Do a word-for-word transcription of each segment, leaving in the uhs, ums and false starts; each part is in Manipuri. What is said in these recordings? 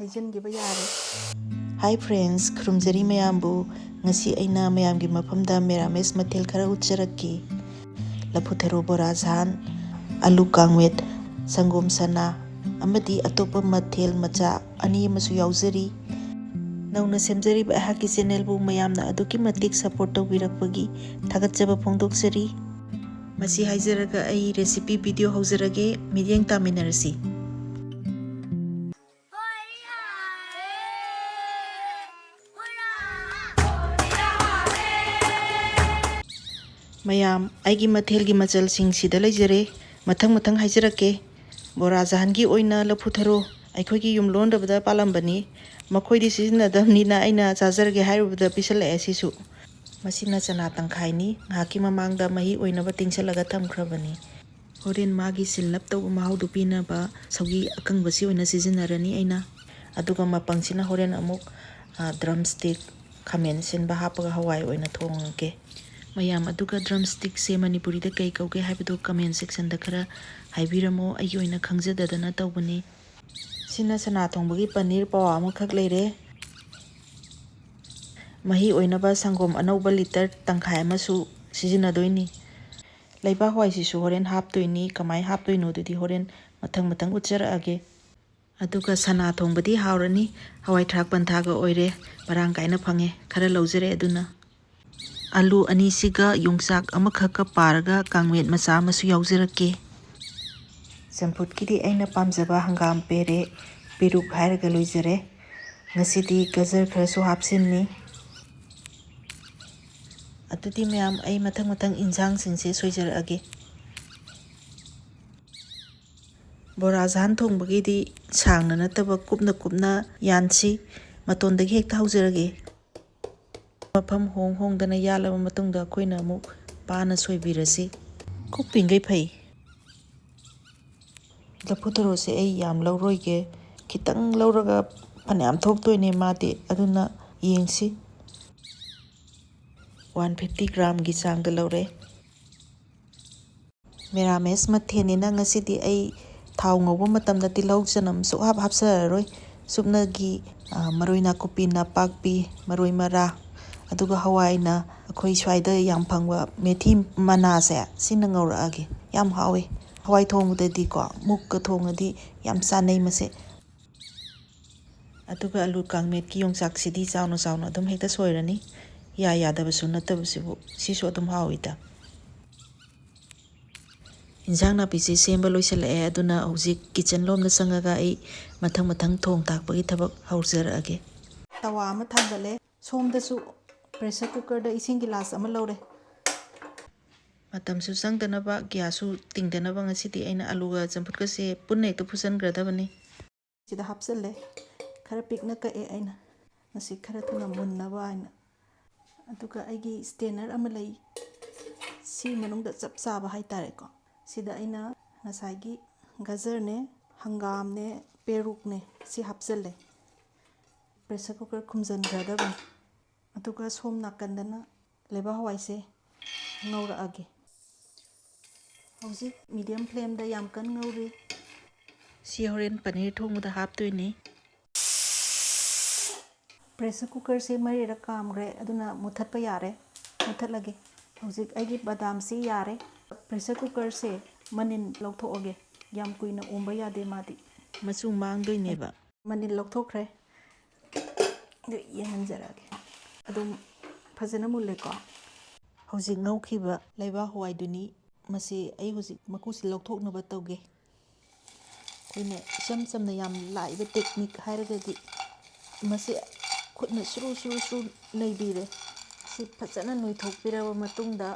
ꯍꯩꯖꯤꯟꯈꯤꯕ ꯌꯥꯔꯦ꯫ Hi friends, ꯈꯨꯔꯨꯝꯖꯔꯤ ꯃꯌꯥꯝꯕꯨ꯫ ꯉꯁꯤ ꯑꯩꯅ ꯃꯌꯥꯝꯒꯤ ꯃꯐꯝꯗ ꯃꯦꯔꯥꯃꯦꯁ ꯃꯊꯦꯜ ꯈꯔ ꯎꯠꯆꯔꯛꯀꯦ꯫ ꯂꯐꯨ ꯊꯔꯣ ꯕꯣꯔꯥ ꯁꯥꯍꯟ, ꯑꯂꯨ ꯀꯥꯡꯃꯦꯠ, ꯁꯪꯒꯣꯝ ꯁꯅꯥ ꯑꯃꯗꯤ ꯑꯇꯣꯞꯄ ꯃꯊꯦꯜ ꯃꯆꯥ ꯑꯅꯤ ꯑꯃꯁꯨ ꯌꯥꯎꯖꯔꯤ꯫ ꯅꯧꯅ ꯁꯦꯝꯖꯔꯤꯕ ꯑꯩꯍꯥꯛꯀꯤ ꯆꯦꯅꯦꯜꯕꯨ ꯃꯌꯥꯝꯅ ꯑꯗꯨꯛꯀꯤ ꯃꯇꯤꯛ ꯁꯄꯣꯔꯠ ꯇꯧꯕꯤꯔꯛꯄꯒꯤ ꯊꯥꯒꯠꯆꯕ ꯐꯣꯡꯗꯣꯛꯆꯔꯤ꯫ ꯃꯁꯤ ꯍꯥꯏꯖꯔꯒ ꯑꯩ ꯔꯦꯁꯤꯄꯤ ꯚꯤꯗꯤꯑꯣ ꯍꯧꯖꯔꯒꯦ, ꯃꯤꯠꯌꯦꯡ ꯇꯥꯃꯤꯟꯅꯔꯁꯤ꯫ ꯃꯌꯥꯝ, ꯑꯩꯒꯤ ꯃꯊꯦꯜꯒꯤ ꯃꯆꯜꯁꯤꯡ ꯁꯤꯗ ꯂꯩꯖꯔꯦ꯫ ꯃꯊꯪ ꯃꯊꯪ ꯍꯥꯏꯖꯔꯛꯀꯦ꯫ ꯕꯣꯔꯥ ꯖꯍꯥꯟꯒꯤ ꯑꯣꯏꯅ ꯂꯐꯨ ꯊꯔꯣ ꯑꯩꯈꯣꯏꯒꯤ ꯌꯨꯝꯂꯣꯟꯗꯕꯗ ꯄꯥꯜꯂꯝꯕꯅꯤ꯫ ꯃꯈꯣꯏꯗꯤ ꯁꯤꯖꯤꯟꯅꯗꯕꯅꯤꯅ ꯑꯩꯅ ꯆꯥꯖꯔꯒꯦ ꯍꯥꯏꯔꯨꯕꯗ ꯄꯤꯁꯜꯂꯛꯑꯦ ꯁꯤꯁꯨ꯫ ꯃꯁꯤꯅ ꯆꯅꯥ ꯇꯪꯈꯥꯏꯅꯤ꯫ ꯉꯥꯏꯍꯥꯛꯀꯤ ꯃꯃꯥꯡꯗ ꯃꯍꯤ ꯑꯣꯏꯅꯕ ꯇꯤꯡꯁꯜꯂꯒ ꯊꯝꯈ꯭ꯔꯕꯅꯤ꯫ ꯍꯣꯔꯦꯟ ꯃꯥꯒꯤ ꯁꯤꯜꯂꯞ ꯇꯧꯕ ꯃꯍꯥꯎꯗꯨ ꯄꯤꯅꯕ ꯁꯧꯒꯤ ꯑꯀꯪꯕꯁꯤ ꯑꯣꯏꯅ ꯁꯤꯖꯤꯟꯅꯔꯅꯤ ꯑꯩꯅ꯫ ꯑꯗꯨꯒ ꯃꯄꯪꯁꯤꯅ ꯍꯣꯔꯦꯟ ꯑꯃꯨꯛ, ꯑ, ꯗ꯭ꯔꯝ ꯁ꯭ꯇꯤꯛ, ꯈꯥꯃꯦꯟ ꯑꯁꯤꯟꯕ ꯍꯥꯞꯄꯒ ꯍꯋꯥꯏ ꯑꯣꯏꯅ ꯊꯣꯡꯉꯒꯦ꯫ ꯃꯌꯥꯝ, ꯑꯗꯨꯒ ꯗ꯭ꯔꯝ ꯁ꯭ꯇꯤꯛꯁꯦ ꯃꯅꯤꯄꯨꯔꯤꯗ ꯀꯩ ꯀꯧꯒꯦ ꯍꯥꯏꯕꯗꯨ ꯀꯃꯦꯟ ꯁꯦꯛꯁꯟꯗ ꯈꯔ ꯍꯥꯏꯕꯤꯔꯝꯃꯣ, ꯑꯩꯒꯤ ꯑꯣꯏꯅ ꯈꯪꯖꯗꯗꯅ ꯇꯧꯕꯅꯤ꯫ ꯁꯤꯅ ꯁꯅꯥ ꯊꯣꯡꯕꯒꯤ ꯄꯅꯤꯔ ꯄꯋꯥ ꯑꯃꯈꯛ ꯂꯩꯔꯦ꯫ ꯃꯍꯤ ꯑꯣꯏꯅꯕ ꯁꯪꯒꯣꯝ ꯑꯅꯧꯕ ꯂꯤꯇꯔ ꯇꯪꯈꯥꯏ ꯑꯃꯁꯨ ꯁꯤꯖꯤꯟꯅꯗꯣꯏꯅꯤ꯫ ꯂꯩꯕꯥꯛ ꯍꯋꯥꯏꯁꯤꯁꯨ ꯍꯣꯔꯦꯟ ꯍꯥꯞꯇꯣꯏꯅꯤ꯫ ꯀꯃꯥꯏꯅ ꯍꯥꯞꯇꯣꯏꯅꯣ ꯑꯗꯨꯗꯤ ꯍꯣꯔꯦꯟ ꯃꯊꯪ ꯃꯊꯪ ꯎꯠꯆꯔꯛꯑꯒꯦ꯫ ꯑꯗꯨꯒ ꯁꯅꯥ ꯊꯣꯡꯕꯗꯤ ꯍꯥꯎꯔꯅꯤ꯫ ꯍꯋꯥꯏ ꯊ꯭ꯔꯥꯛ ꯄꯟꯊꯥꯒ ꯑꯣꯏꯔꯦ, ꯃꯔꯥꯡ ꯀꯥꯏꯅ ꯐꯪꯉꯦ, ꯈꯔ ꯂꯧꯖꯔꯦ ꯑꯗꯨꯅ꯫ ꯑꯂꯨ ꯑꯅꯤꯁꯤꯒ ꯌꯣꯡꯆꯥꯛ ꯑꯃꯈꯛꯀ ꯄꯥꯔꯒ ꯀꯥꯡꯃꯦꯠ ꯃꯆꯥ ꯑꯃꯁꯨ ꯌꯥꯎꯖꯔꯛꯀꯦ꯫ ꯆꯝꯐꯨꯠꯀꯤꯗꯤ ꯑꯩꯅ ꯄꯥꯝꯖꯕ ꯍꯪꯒꯥꯝ ꯄꯦꯔꯦ, ꯄꯦꯔꯨꯛ ꯍꯥꯏꯔꯒ ꯂꯣꯏꯖꯔꯦ꯫ ꯉꯁꯤꯗꯤ ꯒꯖꯔ ꯈꯔꯁꯨ ꯍꯥꯞꯆꯤꯟꯅꯤ꯫ ꯑꯗꯨꯗꯤ ꯃꯌꯥꯝ, ꯑꯩ ꯃꯊꯪ ꯃꯊꯪ ꯏꯟꯁꯥꯡꯁꯤꯡꯁꯦ ꯁꯣꯏꯖꯔꯛꯑꯒꯦ꯫ ꯕꯣꯔꯥ ꯖꯍꯥꯟ ꯊꯣꯡꯕꯒꯤꯗꯤ ꯁꯥꯡꯅ ꯅꯠꯇꯕ ꯀꯨꯞꯅ ꯀꯨꯞꯅ ꯌꯥꯟꯁꯤ꯫ ꯃꯇꯣꯟꯗꯒꯤ ꯍꯦꯛꯇ ꯍꯧꯖꯔꯒꯦ꯫ ꯃꯐꯝ ꯍꯣꯡ ꯍꯣꯡꯗꯅ ꯌꯥꯜꯂꯕ ꯃꯇꯨꯡꯗ ꯑꯩꯈꯣꯏꯅ ꯑꯃꯨꯛ ꯄꯥꯅ ꯁꯣꯏꯕꯤꯔꯁꯤ꯫ ꯀꯨꯞꯄꯤꯈꯩ ꯐꯩ꯫ ꯂꯐꯨ ꯊꯔꯣꯁꯦ ꯑꯩ ꯌꯥꯝ ꯂꯧꯔꯣꯏꯒꯦ, ꯈꯤꯇꯪ ꯂꯧꯔꯒ ꯐꯅꯌꯥꯝ ꯊꯣꯛꯇꯣꯏꯅꯦ ꯃꯥꯗꯤ, ꯑꯗꯨꯅ ꯌꯦꯡꯁꯤ꯫ One fifty gram ꯒꯤ ꯆꯥꯡꯗ ꯂꯧꯔꯦ꯫ ꯃꯦꯔꯥꯃꯦꯁ ꯃꯊꯦꯜꯅꯤꯅ ꯉꯁꯤꯗꯤ ꯑꯩ ꯊꯥꯎ ꯉꯧꯕ ꯃꯇꯝꯗ ꯇꯤꯜꯍꯧ ꯆꯅꯝ ꯁꯨꯛꯍꯥꯞ ꯍꯥꯞꯆꯔꯔꯣꯏ꯫ ꯁꯨꯞꯅꯒꯤ, ꯑ, ꯃꯔꯣꯏ ꯅꯥꯀꯨꯞꯄꯤ, ꯅꯄꯥꯛꯄꯤ, ꯃꯔꯣꯏ ꯃꯔꯥ, ꯑꯗꯨꯒ ꯍꯋꯥꯏꯅ ꯑꯩꯈꯣꯏ ꯁ꯭ꯋꯥꯏꯗ ꯌꯥꯝ ꯐꯪꯕ ꯃꯦꯊꯤ ꯃꯅꯥꯁꯦ, ꯁꯤꯅ ꯉꯧꯔꯛꯑꯒꯦ꯫ ꯌꯥꯝ ꯍꯥꯎꯋꯦ꯫ ꯍꯋꯥꯏ ꯊꯣꯡꯕꯗꯗꯤꯀꯣ, ꯃꯨꯛꯀ ꯊꯣꯡꯉꯗꯤ ꯌꯥꯝ ꯆꯥꯅꯩ ꯃꯁꯦ꯫ ꯑꯗꯨꯒ ꯑꯂꯨ ꯀꯥꯡꯃꯦꯠꯀꯤ ꯌꯣꯡꯆꯥꯛꯁꯤꯗꯤ ꯆꯥꯎꯅ ꯆꯥꯎꯅ ꯑꯗꯨꯝ ꯍꯦꯛꯇ ꯁꯣꯏꯔꯅꯤ꯫ ꯌꯥ ꯌꯥꯗꯕꯁꯨ ꯅꯠꯇꯕꯁꯤꯕꯨ, ꯁꯤꯁꯨ ꯑꯗꯨꯝ ꯍꯥꯎꯋꯤꯗ꯫ ꯏꯟꯁꯥꯡ ꯅꯥꯄꯤꯁꯦ ꯁꯦꯝꯕ ꯂꯣꯏꯁꯤꯜꯂꯛꯑꯦ, ꯑꯗꯨꯅ ꯍꯧꯖꯤꯛ ꯀꯤꯠꯆꯟ ꯂꯣꯝꯗ ꯆꯪꯉꯒ ꯑꯩ ꯃꯊꯪ ꯃꯊꯪ ꯊꯣꯡ ꯊꯥꯛꯄꯒꯤ ꯊꯕꯛ ꯍꯧꯖꯔꯛꯑꯒꯦ꯫ ꯇꯋꯥ ꯑꯃ ꯊꯥꯡꯒꯠꯂꯦ꯫ ꯁꯣꯝꯗꯁꯨ ꯄ꯭ꯔꯦꯁꯔ ꯀꯨꯀꯔꯗ ꯏꯁꯤꯡ ꯒꯤꯂꯥꯁ ꯑꯃ ꯂꯧꯔꯦ꯫ ꯃꯇꯝꯁꯨ ꯆꯪꯗꯅꯕ, ꯒ꯭ꯌꯥꯁꯁꯨ ꯇꯤꯡꯗꯅꯕ ꯉꯁꯤꯗꯤ ꯑꯩꯅ ꯑꯂꯨꯒ ꯆꯝꯐꯨꯠꯀꯁꯦ ꯄꯨꯟꯅ ꯍꯦꯛꯇ ꯐꯨꯠꯆꯟꯈ꯭ꯔꯗꯕꯅꯤ꯫ ꯁꯤꯗ ꯍꯥꯞꯆꯜꯂꯦ꯫ ꯈꯔ ꯄꯤꯛꯅ ꯀꯛꯑꯦ ꯑꯩꯅ, ꯃꯁꯤ ꯈꯔ ꯊꯨꯅ ꯃꯨꯟꯅꯕ ꯍꯥꯏꯅ꯫ ꯑꯗꯨꯒ ꯑꯩꯒꯤ ꯁ꯭ꯇꯦꯅꯔ ꯑꯃ ꯂꯩ, ꯁꯤ ꯃꯅꯨꯡꯗ ꯆꯞ ꯆꯥꯕ ꯍꯥꯏꯇꯥꯔꯦꯀꯣ꯫ ꯁꯤꯗ ꯑꯩꯅ ꯉꯁꯥꯏꯒꯤ ꯒꯖꯔꯅꯦ, ꯍꯪꯒꯥꯝꯅꯦ, ꯄꯦꯔꯨꯛꯅꯦ, ꯁꯤ ꯍꯥꯞꯆꯜꯂꯦ꯫ Pressure cooker ꯈꯨꯝꯖꯤꯟꯈ꯭ꯔꯗꯕꯅꯤ꯫ ꯑꯗꯨꯒ ꯁꯣꯝ ꯅꯥꯀꯟꯗꯅ ꯂꯩꯕꯥꯛ ꯍꯋꯥꯏꯁꯦ ꯉꯧꯔꯛꯑꯒꯦ꯫ ꯍꯧꯖꯤꯛ ꯃꯤꯗꯤꯌꯝ ꯐ꯭ꯂꯦꯝꯗ ꯌꯥꯝ ꯀꯟꯅ ꯉꯧꯔꯤ꯫ ꯁꯤ ꯍꯣꯔꯦꯟ ꯄꯅꯤꯔ ꯊꯣꯡꯕꯗ ꯍꯥꯞꯇꯣꯏꯅꯤ꯫ ꯄ꯭ꯔꯦꯁꯔ ꯀꯨꯀꯔꯁꯦ ꯃꯔꯤꯔꯛ ꯀꯥꯝꯈ꯭ꯔꯦ, ꯑꯗꯨꯅ ꯃꯨꯊꯠꯄ ꯌꯥꯔꯦ꯫ ꯃꯨꯊꯠꯂꯒꯦ꯫ ꯍꯧꯖꯤꯛ ꯑꯩꯒꯤ ꯕꯗꯥꯝꯁꯤ ꯌꯥꯔꯦ꯫ ꯄ꯭ꯔꯦꯁꯔ ꯀꯨꯀꯔꯁꯦ ꯃꯅꯤꯟ ꯂꯧꯊꯣꯛꯑꯒꯦ꯫ ꯌꯥꯝ ꯀꯨꯏꯅ ꯑꯣꯝꯕ ꯌꯥꯗꯦ ꯃꯥꯗꯤ꯫ ꯃꯆꯨ ꯃꯥꯡꯗꯣꯏꯅꯦꯕ꯫ ꯃꯅꯤꯜ ꯂꯧꯊꯣꯛꯈ꯭ꯔꯦ꯫ ꯑꯗꯨ ꯌꯦꯡꯍꯟꯖꯔꯛꯑꯒꯦ꯫ ꯑꯗꯨꯝ ꯐꯖꯅ ꯃꯨꯜꯂꯦꯀꯣ꯫ ꯍꯧꯖꯤꯛ ꯉꯧꯈꯤꯕ ꯂꯩꯕꯥꯛ ꯍꯋꯥꯏꯗꯨꯅꯤ꯫ ꯃꯁꯤ ꯑꯩ ꯍꯧꯖꯤꯛ ꯃꯀꯨꯁꯤ ꯂꯧꯊꯣꯛꯅꯕ ꯇꯧꯒꯦ꯫ ꯑꯩꯈꯣꯏꯅ ꯏꯆꯝ ꯆꯝꯅ ꯌꯥꯝ ꯂꯥꯏꯕ ꯇꯦꯛꯅꯤꯛ ꯍꯥꯏꯔꯒꯗꯤ ꯃꯁꯤ ꯈꯨꯠꯅ ꯁꯨꯔꯨ ꯁꯨꯔꯨ ꯁꯨꯔꯨ ꯅꯩꯕꯤꯔꯦ꯫ ꯁꯤ ꯐꯖꯅ ꯅꯣꯏꯊꯣꯛꯄꯤꯔꯕ ꯃꯇꯨꯡꯗ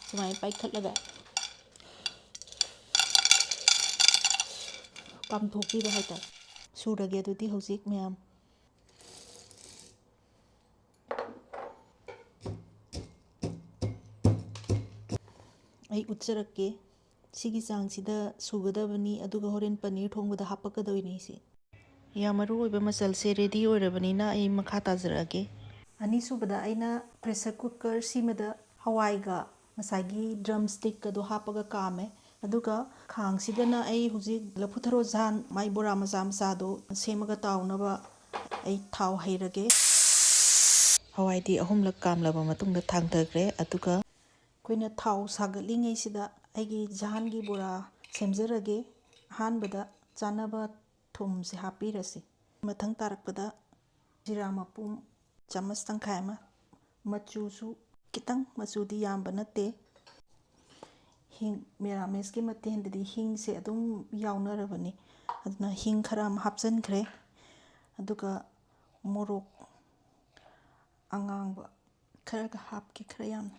ꯁꯨꯃꯥꯏꯅ ꯄꯥꯏꯈꯠꯂꯒ ꯀꯥꯝꯊꯣꯛꯄꯤꯕ ꯍꯥꯏꯇꯥꯔꯦ꯫ ꯁꯨꯔꯒꯦ ꯑꯗꯨꯗꯤ ꯍꯧꯖꯤꯛ ꯃꯌꯥꯝ꯫ ꯑꯩ ꯎꯠꯆꯔꯛꯀꯦ꯫ ꯁꯤꯒꯤ ꯆꯥꯡꯁꯤꯗ ꯁꯨꯒꯗꯕꯅꯤ, ꯑꯗꯨꯒ ꯍꯣꯔꯦꯟ ꯄꯅꯤꯔ ꯊꯣꯡꯕꯗ ꯍꯥꯞꯄꯛꯀꯗꯣꯏꯅꯤ ꯁꯤ꯫ ꯌꯥꯝ ꯃꯔꯨ ꯑꯣꯏꯕ ꯃꯆꯜꯁꯦ ꯔꯦꯗꯤ ꯑꯣꯏꯔꯕꯅꯤꯅ ꯑꯩ ꯃꯈꯥ ꯇꯥꯖꯔꯛꯑꯒꯦ꯫ ꯑꯅꯤꯁꯨꯕꯗ ꯑꯩꯅ ꯄ꯭ꯔꯦꯁꯔ ꯀꯨꯀꯔ ꯁꯤꯃꯗ ꯍꯋꯥꯏꯒ ꯉꯁꯥꯏꯒꯤ ꯗ꯭ꯔꯝ ꯁ꯭ꯇꯤꯛꯀꯗꯣ ꯍꯥꯞꯄꯒ ꯀꯥꯝꯃꯦ꯫ ꯑꯗꯨꯒ ꯈꯥꯡꯁꯤꯗꯅ ꯑꯩ ꯍꯧꯖꯤꯛ ꯂꯐꯨ ꯊꯔꯣ ꯖꯥꯟ, ꯃꯥꯏ ꯕꯣꯔꯥ ꯃꯆꯥ ꯃꯆꯥꯗꯣ ꯁꯦꯝꯃꯒ ꯇꯥꯎꯅꯕ ꯑꯩ ꯊꯥꯎ ꯍꯩꯔꯒꯦ꯫ ꯍꯋꯥꯏꯗꯤ ꯑꯍꯨꯝꯂꯛ ꯀꯥꯝꯂꯕ ꯃꯇꯨꯡꯗ ꯊꯥꯡꯊꯈ꯭ꯔꯦ꯫ ꯑꯗꯨꯒ ꯑꯩꯈꯣꯏꯅ ꯊꯥꯎ ꯁꯥꯒꯠꯂꯤꯉꯩꯁꯤꯗ ꯑꯩꯒꯤ ꯖꯥꯟꯒꯤ ꯕꯣꯔꯥ ꯁꯦꯝꯖꯔꯒꯦ꯫ ꯑꯍꯥꯟꯕꯗ ꯆꯥꯅꯕ ꯊꯨꯝꯁꯦ ꯍꯥꯞꯄꯤꯔꯁꯤ꯫ ꯃꯊꯪ ꯇꯥꯔꯛꯄꯗ ꯖꯤꯔꯥ ꯃꯄꯨꯝ ꯆꯥꯃꯁ ꯇꯪꯈꯥꯏ ꯑꯃ, ꯃꯆꯨꯁꯨ ꯈꯤꯇꯪ, ꯃꯆꯨꯗꯤ ꯌꯥꯝꯕ ꯅꯠꯇꯦ꯫ ꯍꯤꯡ, ꯃꯦꯔꯥꯃꯦꯁꯀꯤ ꯃꯊꯦꯜꯗꯗꯤ ꯍꯤꯡꯁꯦ ꯑꯗꯨꯝ ꯌꯥꯎꯅꯔꯕꯅꯤ꯫ ꯑꯗꯨꯅ ꯍꯤꯡ ꯈꯔ ꯑꯃ ꯍꯥꯞꯆꯤꯟꯈ꯭ꯔꯦ꯫ ꯑꯗꯨꯒ ꯃꯣꯔꯣꯛ ꯑꯉꯥꯡꯕ ꯈꯔꯒ ꯍꯥꯞꯀꯦ, ꯈꯔ ꯌꯥꯝꯅ꯫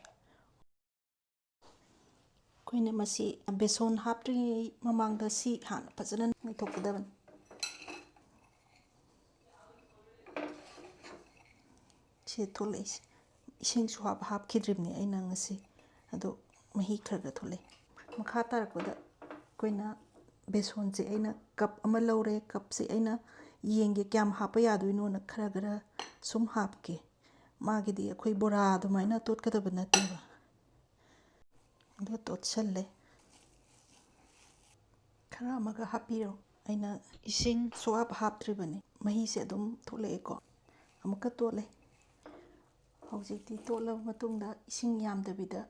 ꯑꯩꯈꯣꯏꯅ ꯃꯁꯤ ꯕꯦꯁꯣꯟ ꯍꯥꯞꯇ꯭ꯔꯤꯉꯩ ꯃꯃꯥꯡꯗ ꯁꯤ ꯍꯥꯟꯅ ꯐꯖꯅ ꯅꯩꯊꯣꯛꯀꯗꯕꯅꯤ꯫ ꯁꯤ ꯊꯣꯛꯂꯛꯏꯁꯦ꯫ ꯏꯁꯤꯡꯁꯨ ꯍꯥꯞ-, ꯍꯥꯞꯈꯤꯗ꯭ꯔꯤꯕꯅꯤ ꯑꯩꯅ ꯉꯁꯤ꯫ ꯑꯗꯣ ꯃꯍꯤ ꯈꯔ ꯈꯔ ꯊꯣꯛꯂꯛꯏ꯫ ꯃꯈꯥ ꯇꯥꯔꯛꯄꯗ ꯑꯩꯈꯣꯏꯅ ꯕꯦꯁꯣꯟꯁꯦ ꯑꯩꯅ ꯀꯞ ꯑꯃ ꯂꯧꯔꯦ꯫ ꯀꯞꯁꯦ ꯑꯩꯅ ꯌꯦꯡꯒꯦ ꯀꯌꯥꯝ ꯍꯥꯞꯄ ꯌꯥꯗꯣꯏꯅꯣꯅ ꯈꯔ ꯈꯔ ꯁꯨꯝ ꯍꯥꯞꯀꯦ꯫ ꯃꯥꯒꯤꯗꯤ ꯑꯩꯈꯣꯏ ꯕꯣꯔꯥ ꯑꯗꯨꯃꯥꯏꯅ ꯇꯣꯠꯀꯗꯕ ꯅꯠꯇꯦꯕ꯫ ꯑꯗꯨ ꯇꯣꯠꯁꯜꯂꯦ꯫ ꯈꯔ ꯑꯃꯒ ꯍꯥꯞꯄꯤꯔꯣ꯫ ꯑꯩꯅ ꯏꯁꯤꯡ ꯁꯨꯍꯥꯞ ꯍꯥꯞꯇ꯭ꯔꯤꯕꯅꯤ꯫ ꯃꯍꯤꯁꯦ ꯑꯗꯨꯝ ꯊꯣꯛꯂꯛꯑꯦꯀꯣ꯫ ꯑꯃꯨꯛꯀ ꯇꯣꯠꯂꯦ꯫ ꯍꯧꯖꯤꯛꯇꯤ ꯇꯣꯠꯂꯕ ꯃꯇꯨꯡꯗ ꯏꯁꯤꯡ ꯌꯥꯝꯗꯕꯤꯗ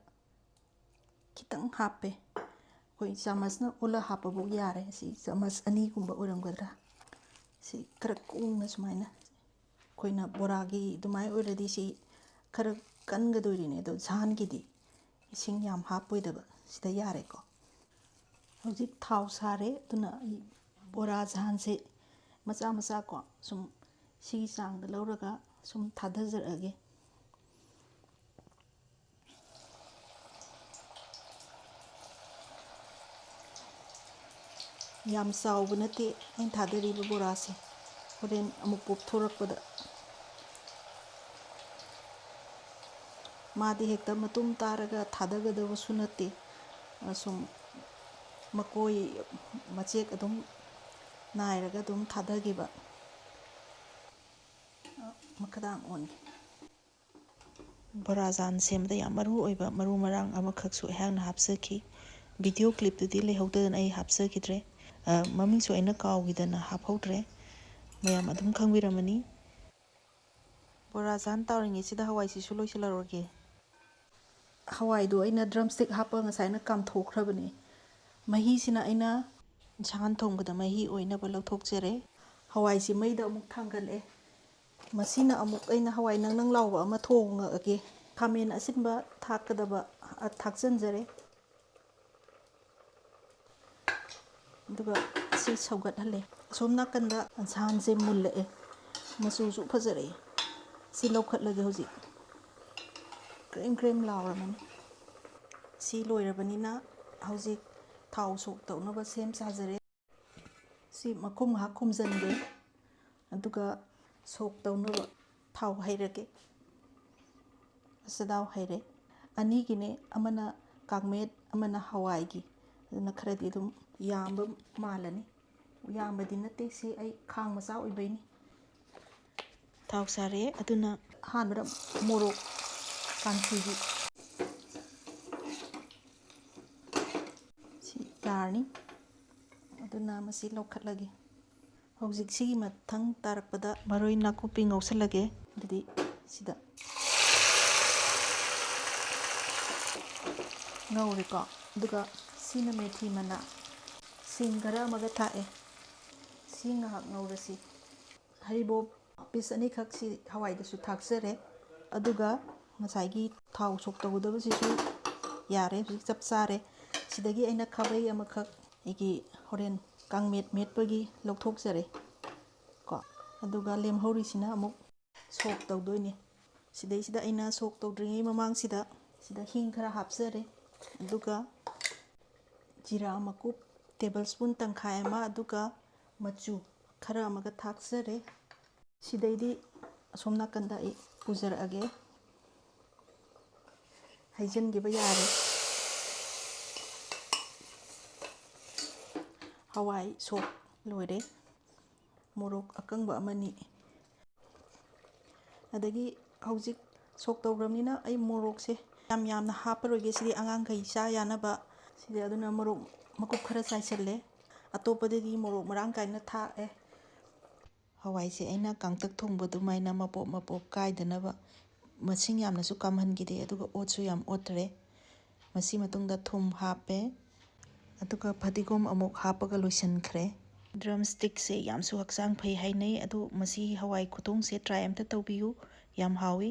ꯈꯤꯇꯪ ꯍꯥꯞꯄꯦ꯫ ꯑꯩꯈꯣꯏ ꯆꯥꯃꯁꯅ ꯑꯣꯜꯂ ꯍꯥꯞꯄꯕꯨ ꯌꯥꯔꯦ꯫ ꯁꯤ ꯆꯥꯃꯁ ꯑꯅꯤꯒꯨꯝꯕ ꯑꯣꯏꯔꯝꯒꯗ꯭ꯔꯥ꯫ ꯁꯤ ꯈꯔ ꯀꯨꯡꯅ ꯁꯨꯃꯥꯏꯅ꯫ ꯑꯩꯈꯣꯏꯅ ꯕꯣꯔꯥꯒꯤ ꯑꯗꯨꯃꯥꯏꯅ ꯑꯣꯏꯔꯗꯤ ꯁꯤ ꯈꯔ ꯀꯟꯒꯗꯣꯏꯔꯤꯅꯦ꯫ ꯑꯗꯣ ꯖꯥꯟꯒꯤꯗꯤ ꯏꯁꯤꯡ ꯌꯥꯝ ꯍꯥꯞꯄꯣꯏꯗꯕ꯫ ꯁꯤꯗ ꯌꯥꯔꯦꯀꯣ꯫ ꯍꯧꯖꯤꯛ ꯊꯥꯎ ꯁꯥꯔꯦ꯫ ꯑꯗꯨꯅ ꯑꯩ ꯕꯣꯔꯥ ꯖꯥꯟꯁꯦ ꯃꯆꯥ ꯃꯆꯥ ꯀꯣ ꯁꯨꯝ ꯁꯤꯒꯤ ꯆꯥꯡꯗ ꯂꯧꯔꯒ ꯁꯨꯝ ꯊꯥꯗꯖꯔꯛꯑꯒꯦ꯫ ꯌꯥꯝ ꯆꯥꯎꯕ ꯅꯠꯇꯦ ꯑꯩꯅ ꯊꯥꯗꯔꯤꯕ ꯕꯣꯔꯥꯁꯦ꯫ ꯍꯣꯔꯦꯟ ꯑꯃꯨꯛ ꯄꯣꯞꯊꯣꯔꯛꯄꯗ ꯃꯥꯗꯤ ꯍꯦꯛꯇ ꯃꯇꯨꯝ ꯇꯥꯔꯒ ꯊꯥꯗꯒꯗꯕꯁꯨ ꯅꯠꯇꯦ꯫ ꯑꯁꯨꯝ ꯃꯀꯣꯏ ꯃꯆꯦꯠ ꯑꯗꯨꯝ ꯅꯥꯏꯔꯒ ꯑꯗꯨꯝ ꯊꯥꯗꯈꯤꯕ꯫ ꯃꯈꯥꯗꯥꯡ ꯑꯣꯟꯒꯦ꯫ ꯕꯣꯔꯥ ꯖꯥꯟ ꯁꯦꯝꯕꯗ ꯌꯥꯝ ꯃꯔꯨ ꯑꯣꯏꯕ ꯃꯔꯨ ꯃꯔꯥꯡ ꯑꯃꯈꯛꯁꯨ ꯑꯩꯍꯥꯛꯅ ꯍꯥꯞꯆꯈꯤ꯫ ꯚꯤꯗꯤꯑꯣ ꯀ꯭ꯂꯤꯞꯇꯨꯗꯤ ꯂꯩꯍꯧꯗꯗꯅ ꯑꯩ ꯍꯥꯞꯆꯈꯤꯗ꯭ꯔꯦ꯫ ꯑ, ꯃꯃꯤꯡꯁꯨ ꯑꯩꯅ ꯀꯥꯎꯈꯤꯗꯅ ꯍꯥꯞꯍꯧꯗ꯭ꯔꯦ꯫ ꯃꯌꯥꯝ ꯑꯗꯨꯝ ꯈꯪꯕꯤꯔꯝꯃꯅꯤ꯫ ꯕꯣꯔꯥ ꯆꯥꯅ ꯇꯥꯎꯔꯤꯉꯩꯁꯤꯗ ꯍꯋꯥꯏꯁꯤꯁꯨ ꯂꯣꯏꯁꯤꯜꯍꯧꯔꯒꯦ꯫ ꯍꯋꯥꯏꯗꯣ ꯑꯩꯅ ꯗ꯭ꯔꯝ ꯁ꯭ꯇꯤꯛ ꯍꯥꯞꯄ ꯉꯁꯥꯏꯅ ꯀꯥꯝꯊꯣꯛꯈ꯭ꯔꯕꯅꯦ꯫ ꯃꯍꯤꯁꯤꯅ ꯑꯩꯅ ꯏꯟꯁꯥꯡ ꯊꯣꯡꯕꯗ ꯃꯍꯤ ꯑꯣꯏꯅꯕ ꯂꯧꯊꯣꯛꯆꯔꯦ꯫ ꯍꯋꯥꯏꯁꯤ ꯃꯩꯗ ꯑꯃꯨꯛ ꯊꯥꯡꯒꯠꯂꯦ꯫ ꯃꯁꯤꯅ ꯑꯃꯨꯛ ꯑꯩꯅ ꯍꯋꯥꯏ ꯅꯪ ꯅꯪ ꯂꯥꯎꯕ ꯑꯃ ꯊꯣꯡꯉꯛꯑꯒꯦ꯫ ꯈꯥꯃꯦꯟ ꯑꯁꯤꯟꯕ ꯊꯥꯛꯀꯗꯕ, ꯑ, ꯊꯥꯛꯆꯟꯖꯔꯦ꯫ ꯑꯗꯨꯒ ꯁꯤ ꯁꯧꯒꯠꯍꯜꯂꯦ꯫ ꯑꯁꯣꯝ ꯅꯥꯀꯟꯗ ꯌꯦꯟꯁꯥꯡꯁꯦ ꯃꯨꯜꯂꯛꯑꯦ, ꯃꯆꯨꯁꯨ ꯐꯖꯔꯛꯑꯦ꯫ ꯁꯤ ꯂꯧꯈꯠꯂꯒꯦ ꯍꯧꯖꯤꯛ꯫ ꯀ꯭ꯔꯦꯝ ꯀ꯭ꯔꯦꯝ ꯂꯥꯎꯔꯕꯅꯤ꯫ ꯁꯤ ꯂꯣꯏꯔꯕꯅꯤꯅ ꯍꯧꯖꯤꯛ ꯊꯥꯎ ꯁꯣꯛ ꯇꯧꯅꯕ ꯁꯦꯝ ꯁꯥꯖꯔꯦ꯫ ꯁꯤ ꯃꯈꯨꯝ ꯉꯥꯏꯍꯥꯛ ꯈꯨꯝꯖꯤꯟꯒꯦ꯫ ꯑꯗꯨꯒ ꯁꯣꯛ ꯇꯧꯅꯕ ꯊꯥꯎ ꯍꯩꯔꯒꯦ꯫ ꯆꯗꯥꯎ ꯍꯩꯔꯦ꯫ ꯑꯅꯤꯒꯤꯅꯦ, ꯑꯃꯅ ꯀꯥꯡꯃꯦꯠ, ꯑꯃꯅ ꯍꯋꯥꯏꯒꯤ꯫ ꯑꯗꯨꯅ ꯈꯔꯗꯤ ꯑꯗꯨꯝ ꯌꯥꯝꯕ ꯃꯥꯜꯂꯅꯤ꯫ ꯌꯥꯝꯕꯗꯤ ꯅꯠꯇꯦ, ꯁꯤ ꯑꯩ ꯈꯥꯡ ꯃꯆꯥ ꯑꯣꯏꯕꯩꯅꯤ꯫ ꯊꯥꯎ ꯁꯥꯔꯦ, ꯑꯗꯨꯅ ꯑꯍꯥꯟꯕꯗ ꯃꯣꯔꯣꯛ ꯀꯥꯟꯆꯤꯒꯤ ꯁꯤ ꯌꯥꯔꯅꯤ꯫ ꯑꯗꯨꯅ ꯃꯁꯤ ꯂꯧꯈꯠꯂꯒꯦ꯫ ꯍꯧꯖꯤꯛ ꯁꯤꯒꯤ ꯃꯊꯪ ꯇꯥꯔꯛꯄꯗ ꯃꯔꯣꯏ ꯅꯥꯀꯨꯞꯄꯤ ꯉꯧꯁꯜꯂꯒꯦ꯫ ꯑꯗꯨꯗꯤ ꯁꯤꯗ ꯉꯧꯔꯦꯀꯣ꯫ ꯑꯗꯨꯒ ꯁꯤꯅ ꯃꯦꯊꯤ ꯃꯅꯥ, ꯁꯤꯡ ꯈꯔ ꯑꯃꯒ ꯊꯥꯛꯑꯦ꯫ ꯁꯤ ꯉꯥꯏꯍꯥꯛ ꯉꯧꯔꯁꯤ꯫ ꯍꯔꯤꯕꯣꯞ ꯄꯤꯁ ꯑꯅꯤꯈꯛ ꯁꯤ ꯍꯋꯥꯏꯗꯁꯨ ꯊꯥꯛꯆꯔꯦ꯫ ꯑꯗꯨꯒ ꯉꯁꯥꯏꯒꯤ ꯊꯥꯎ ꯁꯣꯛ ꯇꯧꯒꯗꯕꯁꯤꯁꯨ ꯌꯥꯔꯦ, ꯍꯧꯖꯤꯛ ꯆꯞ ꯆꯥꯔꯦ꯫ ꯁꯤꯗꯒꯤ ꯑꯩꯅ ꯈꯥꯕꯩ ꯑꯃꯈꯛ ꯑꯩꯒꯤ ꯍꯣꯔꯦꯟ ꯀꯥꯡꯃꯦꯠ ꯃꯦꯠꯄꯒꯤ ꯂꯧꯊꯣꯛꯆꯔꯦ ꯀꯣ꯫ ꯑꯗꯨꯒ ꯂꯦꯝꯍꯧꯔꯤꯁꯤꯅ ꯑꯃꯨꯛ ꯁꯣꯛ ꯇꯧꯗꯣꯏꯅꯦ꯫ ꯁꯤꯗꯩꯁꯤꯗ ꯑꯩꯅ ꯁꯣꯛ ꯇꯧꯗ꯭ꯔꯤꯉꯩ ꯃꯃꯥꯡꯁꯤꯗ ꯁꯤꯗ ꯍꯤꯡ ꯈꯔ ꯍꯥꯞꯆꯔꯦ꯫ ꯑꯗꯨꯒ ꯖꯤꯔꯥ ꯃꯀꯨꯞ ꯇꯦꯕꯜ ꯁ꯭ꯄꯨꯟ ꯇꯪꯈꯥꯏ ꯑꯃ, ꯑꯗꯨꯒ ꯃꯆꯨ ꯈꯔ ꯑꯃꯒ ꯊꯥꯛꯆꯔꯦ꯫ ꯁꯤꯗꯩꯗꯤ ꯑꯁꯣꯝ ꯅꯥꯀꯟꯗ ꯑꯩ ꯄꯨꯖꯔꯛꯑꯒꯦ꯫ ꯍꯩꯖꯤꯟꯈꯤꯕ ꯌꯥꯔꯦ꯫ ꯍꯋꯥꯏ ꯁꯣꯛ ꯂꯣꯏꯔꯦ꯫ ꯃꯣꯔꯣꯛ ꯑꯀꯪꯕ ꯑꯃꯅꯤ꯫ ꯑꯗꯒꯤ ꯍꯧꯖꯤꯛ ꯁꯣꯛ ꯇꯧꯈ꯭ꯔꯕꯅꯤꯅ ꯑꯩ ꯃꯣꯔꯣꯛꯁꯦ ꯌꯥꯝ ꯌꯥꯝꯅ ꯍꯥꯞꯄꯔꯣꯏꯒꯦ꯫ ꯁꯤꯗꯤ ꯑꯉꯥꯡꯈꯩ ꯆꯥ ꯌꯥꯅꯕ ꯁꯤꯗ ꯑꯗꯨꯅ ꯃꯣꯔꯣꯛ ꯃꯀꯨꯞ ꯈꯔ ꯆꯥꯏꯁꯤꯜꯂꯦ꯫ ꯑꯇꯣꯞꯄꯗꯗꯤ ꯃꯣꯔꯣꯛ ꯃꯔꯥꯡ ꯀꯥꯏꯅ ꯊꯥꯛꯑꯦ꯫ ꯍꯋꯥꯏꯁꯦ ꯑꯩꯅ ꯀꯥꯡꯇꯛ ꯊꯣꯡꯕ ꯑꯗꯨꯃꯥꯏꯅ ꯃꯄꯣꯞ ꯃꯄꯣꯞ ꯀꯥꯏꯗꯅꯕ ꯃꯁꯤꯡ ꯌꯥꯝꯅꯁꯨ ꯀꯥꯝꯍꯟꯈꯤꯗꯦ, ꯑꯗꯨꯒ ꯑꯣꯠꯁꯨ ꯌꯥꯝ ꯑꯣꯠꯇ꯭ꯔꯦ꯫ ꯃꯁꯤ ꯃꯇꯨꯡꯗ ꯊꯨꯝ ꯍꯥꯞꯄꯦ, ꯑꯗꯨꯒ ꯐꯗꯤꯒꯣꯝ ꯑꯃꯨꯛ ꯍꯥꯞꯄꯒ ꯂꯣꯏꯁꯤꯟꯈ꯭ꯔꯦ꯫ ꯗ꯭ꯔꯝ ꯁ꯭ꯇꯤꯛꯁꯦ ꯌꯥꯝꯁꯨ ꯍꯛꯆꯥꯡ ꯐꯩ ꯍꯥꯏꯅꯩ, ꯑꯗꯨ ꯃꯁꯤ ꯍꯋꯥꯏ ꯈꯨꯊꯣꯡꯁꯦ ꯇ꯭ꯔꯥꯏ ꯑꯝꯇ ꯇꯧꯕꯤꯌꯨ, ꯌꯥꯝ ꯍꯥꯎꯏ꯫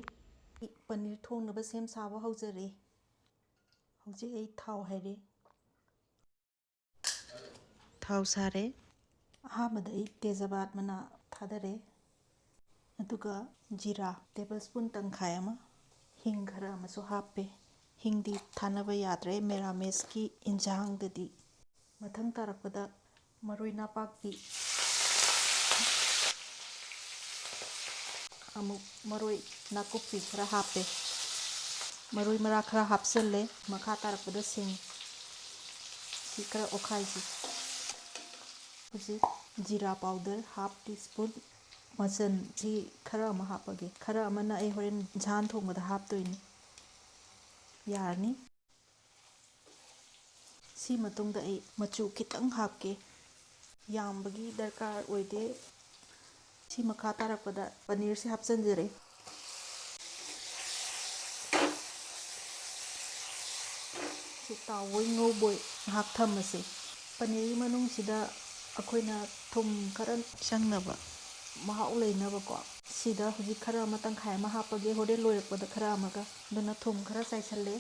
ꯄꯅꯤꯔ ꯊꯣꯡꯅꯕ ꯁꯦꯝ ꯁꯥꯕ ꯍꯧꯖꯔꯦ꯫ ꯍꯧꯖꯤꯛ ꯑꯩ ꯊꯥꯎ ꯍꯩꯔꯦ꯫ ꯊꯥꯎ ꯁꯥꯔꯦ꯫ ꯑꯍꯥꯟꯕꯗ ꯑꯩ ꯇꯦꯖꯄꯥꯠ ꯃꯅꯥ ꯊꯥꯗꯔꯦ, ꯑꯗꯨꯒ ꯖꯤꯔꯥ ꯇꯦꯕꯜ ꯁ꯭ꯄꯨꯟ ꯇꯪꯈꯥꯏ ꯑꯃ, ꯍꯤꯡ ꯈꯔ ꯑꯃꯁꯨ ꯍꯥꯞꯄꯦ꯫ ꯍꯤꯡꯗꯤ ꯊꯥꯅꯕ ꯌꯥꯗ꯭ꯔꯦ ꯃꯦꯔꯥꯃꯦꯁꯀꯤ ꯏꯟꯖꯥꯡꯗꯗꯤ꯫ ꯃꯊꯪ ꯇꯥꯔꯛꯄꯗ ꯃꯔꯣꯏ ꯅꯥꯄꯥꯛꯄꯤ, ꯑꯃꯨꯛ ꯃꯔꯣꯏ ꯅꯥꯀꯨꯞꯄꯤ ꯈꯔ ꯍꯥꯞꯄꯦ꯫ ꯃꯔꯣꯏ ꯃꯔꯥ ꯈꯔ ꯍꯥꯞꯆꯤꯜꯂꯦ꯫ ꯃꯈꯥ ꯇꯥꯔꯛꯄꯗ ꯁꯤꯡ ꯁꯤ ꯈꯔ ꯑꯣꯠꯈꯥꯏꯁꯤ꯫ ꯍꯧꯖꯤꯛ ꯖꯤꯔꯥ ꯄꯥꯎꯗꯔ ꯍꯥꯐ ꯇꯤ ꯁ꯭ꯄꯨꯟ, ꯃꯆꯜꯁꯤ ꯈꯔ ꯑꯃ ꯍꯥꯞꯄꯒꯦ, ꯈꯔ ꯑꯃꯅ ꯑꯩ ꯍꯣꯔꯦꯟ ꯏꯟꯁꯥꯡ ꯊꯣꯡꯕꯗ ꯍꯥꯞꯇꯣꯏꯅꯤ꯫ ꯌꯥꯔꯅꯤ꯫ ꯁꯤ ꯃꯇꯨꯡꯗ ꯑꯩ ꯃꯆꯨ ꯈꯤꯇꯪ ꯍꯥꯞꯀꯦ, ꯌꯥꯝꯕꯒꯤ ꯗꯔꯀꯥꯔ ꯑꯣꯏꯗꯦ꯫ ꯁꯤ ꯃꯈꯥ ꯇꯥꯔꯛꯄꯗ ꯄꯅꯤꯔꯁꯤ ꯍꯥꯞꯆꯤꯟꯖꯔꯦ꯫ ꯁꯤ ꯇꯥꯎꯕꯣꯏ ꯉꯧꯕꯣꯏ ꯉꯥꯏꯍꯥꯛ ꯊꯝꯃꯁꯦ꯫ ꯄꯅꯤꯔꯒꯤ ꯃꯅꯨꯡꯁꯤꯗ ꯑꯩꯈꯣꯏꯅ ꯊꯨꯝ ꯈꯔ ꯆꯪꯅꯕ, ꯃꯍꯥꯎ ꯂꯩꯅꯕꯀꯣ꯫ ꯁꯤꯗ ꯍꯧꯖꯤꯛ ꯈꯔ ꯑꯃ, ꯇꯪꯈꯥꯏ ꯑꯃ ꯍꯥꯞꯄꯒꯦ, ꯍꯣꯔꯦꯟ ꯂꯣꯏꯔꯛꯄꯗ ꯈꯔ ꯑꯃꯒ꯫ ꯑꯗꯨꯅ ꯊꯨꯝ ꯈꯔ ꯆꯥꯏꯁꯜꯂꯦ꯫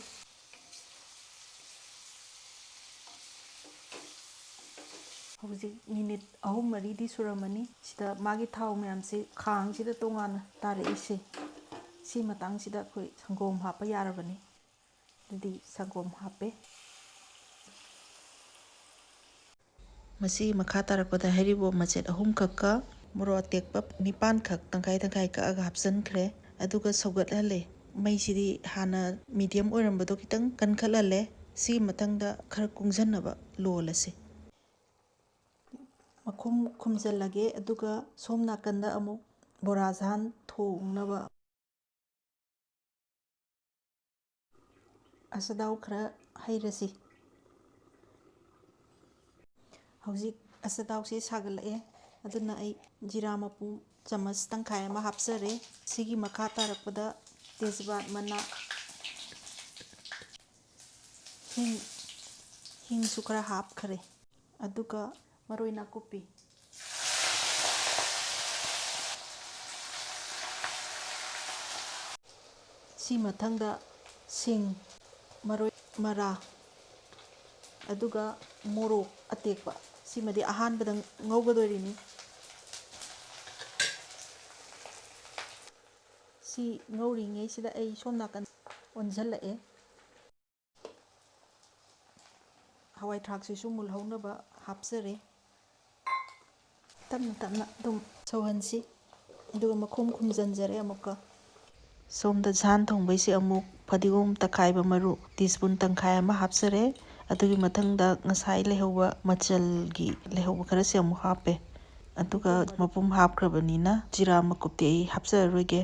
ꯍꯧꯖꯤꯛ ꯃꯤꯅꯤꯠ ꯑꯍꯨꯝ ꯃꯔꯤꯗꯤ ꯁꯨꯔꯝꯃꯅꯤ ꯁꯤꯗ ꯃꯥꯒꯤ ꯊꯥꯎ ꯃꯌꯥꯝꯁꯤ ꯈꯥꯡꯁꯤꯗ ꯇꯣꯉꯥꯟꯅ ꯇꯥꯔꯛꯏꯁꯦ꯫ ꯁꯤ ꯃꯇꯥꯡꯁꯤꯗ ꯑꯩꯈꯣꯏ ꯁꯪꯒꯣꯝ ꯍꯥꯞꯄ ꯌꯥꯔꯕꯅꯤ꯫ ꯑꯗꯨꯗꯤ ꯁꯪꯒꯣꯝ ꯍꯥꯞꯄꯦ꯫ ꯃꯁꯤꯒꯤ ꯃꯈꯥ ꯇꯥꯔꯛꯄꯗ ꯍꯩꯔꯤꯕꯣꯞ ꯃꯆꯦꯠ ꯑꯍꯨꯝꯈꯛꯀ ꯃꯣꯔꯣꯛ ꯑꯇꯦꯛꯄ ꯅꯤꯄꯥꯟꯈꯛ ꯇꯪꯈꯥꯏ ꯇꯪꯈꯥꯏ ꯀꯛꯑꯒ ꯍꯥꯞꯆꯤꯟꯈ꯭ꯔꯦ꯫ ꯑꯗꯨꯒ ꯁꯧꯒꯠꯍꯜꯂꯦ꯫ ꯃꯩꯁꯤꯗꯤ ꯍꯥꯟꯅ ꯃꯤꯗꯤꯌꯝ ꯑꯣꯏꯔꯝꯕꯗꯣ ꯈꯤꯇꯪ ꯀꯟꯈꯠꯍꯜꯂꯦ꯫ ꯁꯤꯒꯤ ꯃꯊꯪꯗ ꯈꯔ ꯀꯨꯡꯖꯟꯅꯕ ꯂꯣꯜꯂꯁꯤ꯫ ꯃꯈꯨꯝ ꯈꯨꯝꯖꯤꯜꯂꯒꯦ, ꯑꯗꯨꯒ ꯁꯣꯝ ꯅꯥꯀꯟꯗ ꯑꯃꯨꯛ ꯕꯣꯔꯥ ꯁꯥꯍꯟ ꯊꯣꯡꯅꯕ ꯑꯆꯊꯥꯎ ꯈꯔ ꯍꯩꯔꯁꯤ꯫ ꯍꯧꯖꯤꯛ ꯑꯆꯊꯥꯎꯁꯦ ꯁꯥꯒꯠꯂꯛꯑꯦ, ꯑꯗꯨꯅ ꯑꯩ ꯖꯤꯔꯥ ꯃꯄꯨꯝ ꯆꯥꯃꯁ ꯇꯪꯈꯥꯏ ꯑꯃ ꯍꯥꯞꯆꯔꯦ꯫ ꯁꯤꯒꯤ ꯃꯈꯥ ꯇꯥꯔꯛꯄꯗ ꯇꯦꯖꯄꯥꯠ ꯃꯅꯥ, ꯍꯤꯡ, ꯍꯤꯡꯁꯨ ꯈꯔ ꯍꯥꯞꯈ꯭ꯔꯦ, ꯑꯗꯨꯒ ꯃꯔꯣꯏ ꯅꯥꯀꯨꯞꯄꯤ꯫ ꯁꯤ ꯃꯊꯪꯗ ꯁꯤꯡ, ꯃꯔꯣꯏ ꯃꯔꯥ, ꯑꯗꯨꯒ ꯃꯣꯔꯣꯛ ꯑꯇꯦꯛꯄ, ꯁꯤꯃꯗꯤ ꯑꯍꯥꯟꯕꯗ ꯉꯧꯒꯗꯣꯔꯤꯅꯤ꯫ ꯁꯤ ꯉꯧꯔꯤꯉꯩꯁꯤꯗ ꯑꯩ ꯁꯣꯝ ꯅꯥꯀꯟ ꯑꯣꯟꯁꯤꯜꯂꯛꯑꯦ꯫ ꯍꯋꯥꯏ ꯊ꯭ꯔꯥꯛꯁꯤꯁꯨ ꯃꯨꯜꯍꯧꯅꯕ ꯍꯥꯞꯆꯔꯦ꯫ ꯇꯞꯅ ꯇꯞꯅ ꯑꯗꯨꯝ ꯁꯧꯍꯟꯁꯤ, ꯑꯗꯨꯒ ꯃꯈꯨꯝ ꯈꯨꯝꯖꯤꯟꯖꯔꯦ ꯑꯃꯨꯛꯀ꯫ ꯁꯣꯝꯗ ꯁꯥꯟ ꯊꯣꯡꯕꯩꯁꯦ ꯑꯃꯨꯛ ꯐꯗꯤꯒꯣꯝ ꯇꯛꯈꯥꯏꯕ ꯃꯔꯨ ꯇꯤ ꯁ꯭ꯄꯨꯟ ꯇꯪꯈꯥꯏ ꯑꯃ ꯍꯥꯞꯆꯔꯦ꯫ ꯑꯗꯨꯒꯤ ꯃꯊꯪꯗ ꯉꯁꯥꯏ ꯂꯩꯍꯧꯕ ꯃꯆꯜꯒꯤ ꯂꯩꯍꯧꯕ ꯈꯔꯁꯦ ꯑꯃꯨꯛ ꯍꯥꯞꯄꯦ꯫ ꯑꯗꯨꯒ ꯃꯄꯨꯝ ꯍꯥꯞꯈ꯭ꯔꯕꯅꯤꯅ ꯖꯤꯔꯥ ꯃꯀꯨꯞꯇꯤ ꯑꯩ ꯍꯥꯞꯆꯔꯔꯣꯏꯒꯦ꯫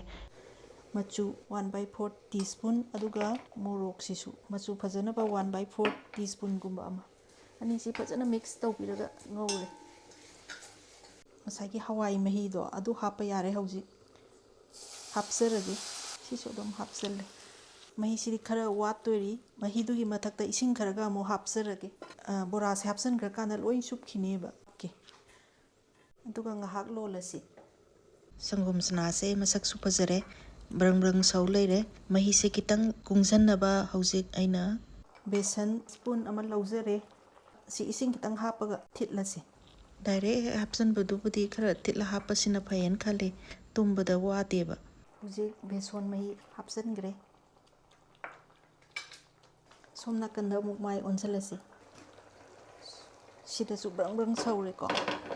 ꯃꯆꯨ one by four tea spoon, ꯑꯗꯨꯒ ꯃꯣꯔꯣꯛꯁꯤꯁꯨ ꯃꯆꯨ ꯐꯖꯅꯕ one by four tea spoonꯒꯨꯝꯕ ꯑꯃ꯫ ꯑꯅꯤꯁꯤ ꯐꯖꯅ mix ꯇꯧꯕꯤꯔꯒ ꯉꯧꯔꯦ꯫ ꯉꯁꯥꯏꯒꯤ ꯍꯋꯥꯏ ꯃꯍꯤꯗꯣ ꯑꯗꯨ ꯍꯥꯞꯄ ꯌꯥꯔꯦ ꯍꯧꯖꯤꯛ꯫ ꯍꯥꯞꯆꯔꯒꯦ꯫ ꯁꯤꯁꯨ ꯑꯗꯨꯝ ꯍꯥꯞꯆꯜꯂꯦ꯫ ꯃꯍꯤꯁꯤꯗꯤ ꯈꯔ ꯋꯥꯠꯇꯣꯔꯤ꯫ ꯃꯍꯤꯗꯨꯒꯤ ꯃꯊꯛꯇ ꯏꯁꯤꯡ ꯈꯔꯒ ꯑꯃꯨꯛ ꯍꯥꯞꯆꯔꯒꯦ꯫ ꯑ, ꯕꯣꯔꯥꯁꯦ ꯍꯥꯞꯆꯟꯈ꯭ꯔꯀꯥꯟꯗ ꯂꯣꯏ ꯁꯨꯞꯈꯤꯅꯦꯕ꯫ ꯑꯣꯀꯦ꯫ ꯑꯗꯨꯒ ꯉꯥꯏꯍꯥꯛ ꯂꯣꯜꯂꯁꯤ꯫ ꯁꯪꯒꯣꯝ ꯁꯅꯥꯁꯦ ꯃꯁꯛꯁꯨ ꯐꯖꯔꯦ, ꯕ꯭ꯔꯪ ꯕ꯭ꯔꯪ ꯁꯧ ꯂꯩꯔꯦ꯫ ꯃꯍꯤꯁꯦ ꯈꯤꯇꯪ ꯀꯨꯡꯖꯟꯅꯕ ꯍꯧꯖꯤꯛ ꯑꯩꯅ ꯕꯦꯁꯟ spoon ꯑꯃ ꯂꯧꯖꯔꯦ꯫ ꯁꯤ ꯏꯁꯤꯡ ꯈꯤꯇꯪ ꯍꯥꯞꯄꯒ ꯊꯤꯠꯂꯁꯤ꯫ Direct ꯍꯦꯛ ꯍꯥꯞꯆꯟꯕꯗꯨꯕꯨꯗꯤ ꯈꯔ ꯊꯤꯠꯂ ꯍꯥꯞꯄꯁꯤꯅ ꯐꯩꯌꯦꯅ ꯈꯜꯂꯤ, ꯇꯨꯝꯕꯗ ꯋꯥꯗꯦꯕ꯫ ꯍꯧꯖꯤꯛ ꯕꯦꯁꯣꯟ ꯃꯍꯤ ꯍꯥꯞꯆꯟꯈ꯭ꯔꯦ꯫ ꯁꯣꯝ ꯅꯥꯀꯟꯗ ꯑꯃꯨꯛ ꯃꯥꯏ ꯑꯣꯟꯁꯤꯜꯂꯁꯤ꯫ ꯁꯤꯗꯁꯨ ꯕ꯭ꯔꯪ ꯕ꯭ꯔꯪ ꯁꯧꯔꯦꯀꯣ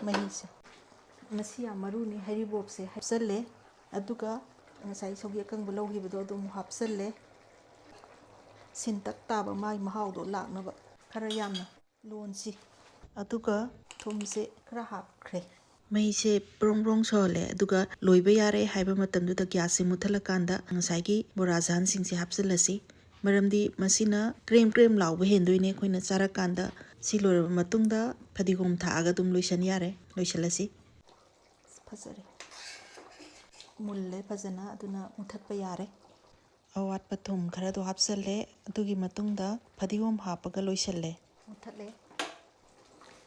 ꯃꯍꯤꯁꯦ꯫ ꯃꯁꯤ ꯌꯥꯝ ꯃꯔꯨꯅꯤ, ꯍꯩꯔꯤꯕꯣꯞꯁꯦ ꯍꯥꯞꯆꯜꯂꯦ꯫ ꯑꯗꯨꯒ ꯉꯁꯥꯏ ꯁꯧꯒ꯭ꯔꯤ ꯑꯀꯪꯕ ꯂꯧꯈꯤꯕꯗꯣ ꯑꯗꯨ ꯑꯃꯨꯛ ꯍꯥꯞꯆꯜꯂꯦ꯫ ꯁꯤꯟꯇꯛ ꯇꯥꯕ ꯃꯥꯒꯤ ꯃꯍꯥꯎꯗꯣ ꯂꯥꯛꯅꯕ ꯈꯔ ꯌꯥꯝꯅ ꯂꯣꯟꯁꯤ꯫ ꯑꯗꯨꯒ ꯊꯨꯝꯁꯦ ꯈꯔ ꯍꯥꯞꯈ꯭ꯔꯦ꯫ ꯃꯩꯁꯦ ꯕ꯭ꯔꯣꯡ ꯕ꯭ꯔꯣꯡ ꯁꯧꯍꯜꯂꯦ, ꯑꯗꯨꯒ ꯂꯣꯏꯕ ꯌꯥꯔꯦ ꯍꯥꯏꯕ ꯃꯇꯝꯗꯨꯗ gasꯁꯦ ꯃꯨꯠꯊꯠꯂꯀꯥꯟꯗ ꯉꯁꯥꯏꯒꯤ ꯕꯣꯔꯥ ꯁꯥꯍꯟꯁꯤꯡꯁꯦ ꯍꯥꯞꯆꯤꯜꯂꯁꯤ꯫ ꯃꯔꯝꯗꯤ ꯃꯁꯤꯅ ꯀ꯭ꯔꯦꯝ ꯀ꯭ꯔꯦꯝ ꯂꯥꯎꯕ ꯍꯦꯟꯗꯣꯏꯅꯦ ꯑꯩꯈꯣꯏꯅ ꯆꯥꯔꯀꯥꯟꯗ꯫ ꯁꯤ ꯂꯣꯏꯔꯕ ꯃꯇꯨꯡꯗ ꯐꯗꯤꯒꯣꯝ ꯊꯥꯛꯑꯒ ꯑꯗꯨꯝ ꯂꯣꯏꯁꯟ ꯌꯥꯔꯦ꯫ ꯂꯣꯏꯁꯜꯂꯁꯤ꯫ ꯑꯁ, ꯐꯖꯔꯦ꯫ ꯃꯨꯜꯂꯦ ꯐꯖꯅ, ꯑꯗꯨꯅ ꯃꯨꯊꯠꯄ ꯌꯥꯔꯦ꯫ ꯑꯋꯥꯠꯄ ꯊꯨꯝ ꯈꯔꯗꯣ ꯍꯥꯞꯆꯜꯂꯦ꯫ ꯑꯗꯨꯒꯤ ꯃꯇꯨꯡꯗ ꯐꯗꯤꯒꯣꯝ ꯍꯥꯞꯄꯒ ꯂꯣꯏꯁꯜꯂꯦ꯫ ꯃꯨꯊꯠꯂꯦ꯫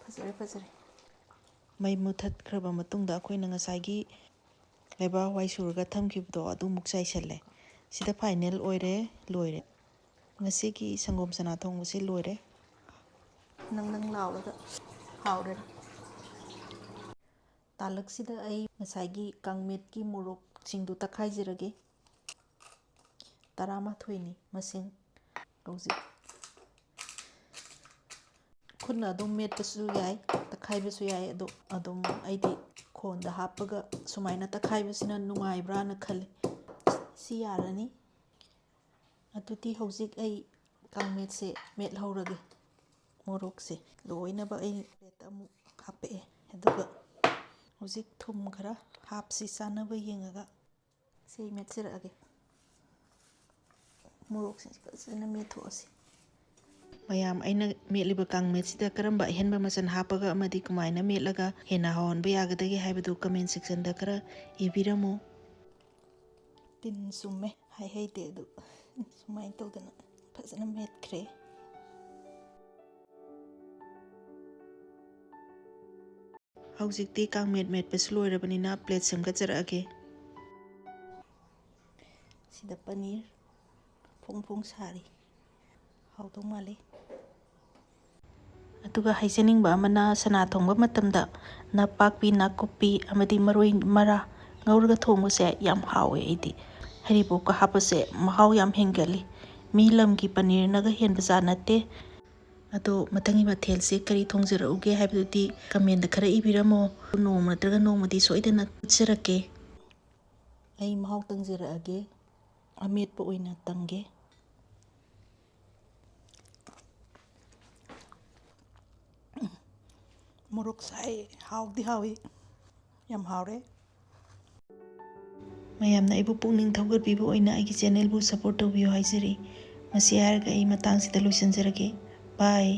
ꯐꯖꯔꯦ, ꯐꯖꯔꯦ꯫ ꯃꯩ ꯃꯨꯊꯠꯈ꯭ꯔꯕ ꯃꯇꯨꯡꯗ ꯑꯩꯈꯣꯏꯅ ꯉꯁꯥꯏꯒꯤ ꯂꯩꯕꯥꯛ ꯍꯋꯥꯏ ꯁꯨꯔꯒ ꯊꯝꯈꯤꯕꯗꯣ ꯑꯗꯨꯃꯨꯛ ꯆꯥꯏꯁꯜꯂꯦ꯫ ꯁꯤꯗ ꯐꯥꯏꯅꯦꯜ ꯑꯣꯏꯔꯦ, ꯂꯣꯏꯔꯦ꯫ ꯉꯁꯤꯒꯤ ꯁꯪꯒꯣꯝ ꯆꯅꯥ ꯊꯣꯡꯕꯁꯦ ꯂꯣꯏꯔꯦ꯫ ꯅꯪ ꯅꯪ ꯂꯥꯎꯔꯒ ꯍꯥꯎꯔꯅꯤ꯫ ꯇꯥꯂꯛꯁꯤꯗ ꯑꯩ ꯉꯁꯥꯏꯒꯤ ꯀꯥꯡꯃꯦꯠꯀꯤ ꯃꯣꯔꯣꯛꯁꯤꯡꯗꯨ ꯇꯛꯈꯥꯏꯖꯔꯒꯦ꯫ ꯇꯔꯥꯃꯥꯊꯣꯏꯅꯤ ꯃꯁꯤꯡ꯫ ꯍꯧꯖꯤꯛ ꯈꯨꯠꯅ ꯑꯗꯨꯝ ꯃꯦꯠꯄꯁꯨ ꯌꯥꯏ, ꯇꯛꯈꯥꯏꯕꯁꯨ ꯌꯥꯏ, ꯑꯗꯣ ꯑꯗꯨꯝ ꯑꯩꯗꯤ ꯈꯣꯟꯗ ꯍꯥꯞꯄꯒ ꯁꯨꯃꯥꯏꯅ ꯇꯛꯈꯥꯏꯕꯁꯤꯅ ꯅꯨꯡꯉꯥꯏꯕ꯭ꯔꯥꯅ ꯈꯜꯂꯤ꯫ ꯁꯤ ꯌꯥꯔꯅꯤ꯫ ꯑꯗꯨꯗꯤ ꯍꯧꯖꯤꯛ ꯑꯩ ꯀꯥꯡꯃꯦꯠꯁꯦ ꯃꯦꯠꯍꯧꯔꯒꯦ꯫ ꯃꯣꯔꯣꯛꯁꯦ ꯂꯣꯏꯅꯕ ꯑꯩ ꯄ꯭ꯂꯦꯠꯇ ꯑꯃꯨꯛ ꯍꯥꯞꯄꯛꯑꯦ꯫ ꯑꯗꯨꯒ ꯍꯧꯖꯤꯛ ꯊꯨꯝ ꯈꯔ ꯍꯥꯞꯁꯤ, ꯆꯥꯟꯅꯕ ꯌꯦꯡꯉꯒ꯫ ꯁꯤ ꯃꯦꯠꯆꯔꯛꯑꯒꯦ꯫ ꯃꯣꯔꯣꯛꯁꯤꯡꯁꯤ ꯐꯖꯅ ꯃꯦꯠꯊꯣꯛꯑꯁꯤ꯫ ꯃꯌꯥꯝ, ꯑꯩꯅ ꯃꯦꯠꯂꯤꯕ ꯀꯥꯡꯃꯦꯠꯁꯤꯗ ꯀꯔꯝꯕ ꯑꯍꯦꯟꯕ ꯃꯆꯜ ꯍꯥꯞꯄꯒ ꯑꯃꯗꯤ ꯀꯃꯥꯏꯅ ꯃꯦꯠꯂꯒ ꯍꯦꯟꯅ ꯍꯥꯎꯍꯟꯕ ꯌꯥꯒꯗꯒꯦ ꯍꯥꯏꯕꯗꯨ ꯀꯃꯦꯟ ꯁꯦꯛꯁꯟꯗ ꯈꯔ ꯏꯕꯤꯔꯝꯃꯨ꯫ ꯇꯤꯟ ꯆꯨꯝꯃꯦ, ꯍꯥꯏꯍꯩꯗꯦ ꯑꯗꯨ꯫ ꯁꯨꯃꯥꯏꯅ ꯇꯧꯗꯅ ꯐꯖꯅ ꯃꯦꯠꯈ꯭ꯔꯦ꯫ ꯍꯧꯖꯤꯛꯇꯤ ꯀꯥꯡꯃꯦꯠ ꯃꯦꯠꯄꯁꯨ ꯂꯣꯏꯔꯕꯅꯤꯅ ꯄ꯭ꯂꯦꯠ ꯁꯦꯝꯒꯠꯆꯔꯛꯑꯒꯦ꯫ ꯁꯤꯗ ꯄꯅꯤꯔ ꯐꯣꯡ ꯐꯣꯡ ꯁꯥꯔꯤ꯫ ꯍꯥꯎꯗꯧ ꯃꯥꯜꯂꯤ꯫ ꯑꯗꯨꯒ ꯍꯥꯏꯖꯅꯤꯡꯕ ꯑꯃꯅ, ꯁꯅꯥ ꯊꯣꯡꯕ ꯃꯇꯝꯗ ꯅꯄꯥꯛꯄꯤ, ꯅꯥꯀꯨꯞꯄꯤ ꯑꯃꯗꯤ ꯃꯔꯣꯏ ꯃꯔꯥ ꯉꯧꯔꯒ ꯊꯣꯡꯕꯁꯦ ꯌꯥꯝ ꯍꯥꯎꯋꯦ꯫ ꯑꯩꯗꯤ ꯍꯔꯤꯕꯣꯞꯀ ꯍꯥꯞꯄꯁꯦ ꯃꯍꯥꯎ ꯌꯥꯝ ꯍꯦꯟꯒꯠꯂꯤ꯫ ꯃꯤ ꯂꯝꯒꯤ ꯄꯅꯤꯔꯅꯒ ꯍꯦꯟꯕ ꯖꯥꯠ ꯅꯠꯇꯦ꯫ ꯑꯗꯣ ꯃꯊꯪꯒꯤ ꯃꯊꯦꯜꯁꯦ ꯀꯔꯤ ꯊꯣꯡꯖꯔꯛꯎꯒꯦ ꯍꯥꯏꯕꯗꯨꯗꯤ ꯀꯃꯦꯟꯗ ꯈꯔ ꯏꯕꯤꯔꯝꯃꯣ꯫ ꯅꯣꯡꯃ ꯅꯠꯇ꯭ꯔꯒ ꯅꯣꯡꯃꯗꯤ ꯁꯣꯏꯗꯅ ꯎꯠꯆꯔꯛꯀꯦ꯫ ꯑꯩ ꯃꯍꯥꯎ ꯇꯪꯖꯔꯛꯑꯒꯦ꯫ ꯑꯃꯦꯠꯄ ꯑꯣꯏꯅ ꯇꯪꯒꯦ꯫ ꯃꯣꯔꯣꯛ ꯁꯥꯏ, ꯍꯥꯎꯗꯤ ꯍꯥꯎꯏ, ꯌꯥꯝ ꯍꯥꯎꯔꯦ꯫ ꯃꯌꯥꯝꯅ ꯑꯩꯕꯨ ꯄꯨꯛꯅꯤꯡ ꯊꯧꯒꯠꯄꯤꯕ ꯑꯣꯏꯅ ꯑꯩꯒꯤ ꯆꯦꯅꯦꯜꯕꯨ ꯁꯄꯣꯔꯠ ꯇꯧꯕꯤꯌꯨ ꯍꯥꯏꯖꯔꯤ꯫ ꯃꯁꯤ ꯍꯥꯏꯔꯒ ꯑꯩ ꯃꯇꯥꯡꯁꯤꯗ ꯂꯣꯏꯁꯤꯟꯖꯔꯒꯦ꯫ ꯕꯥꯏ꯫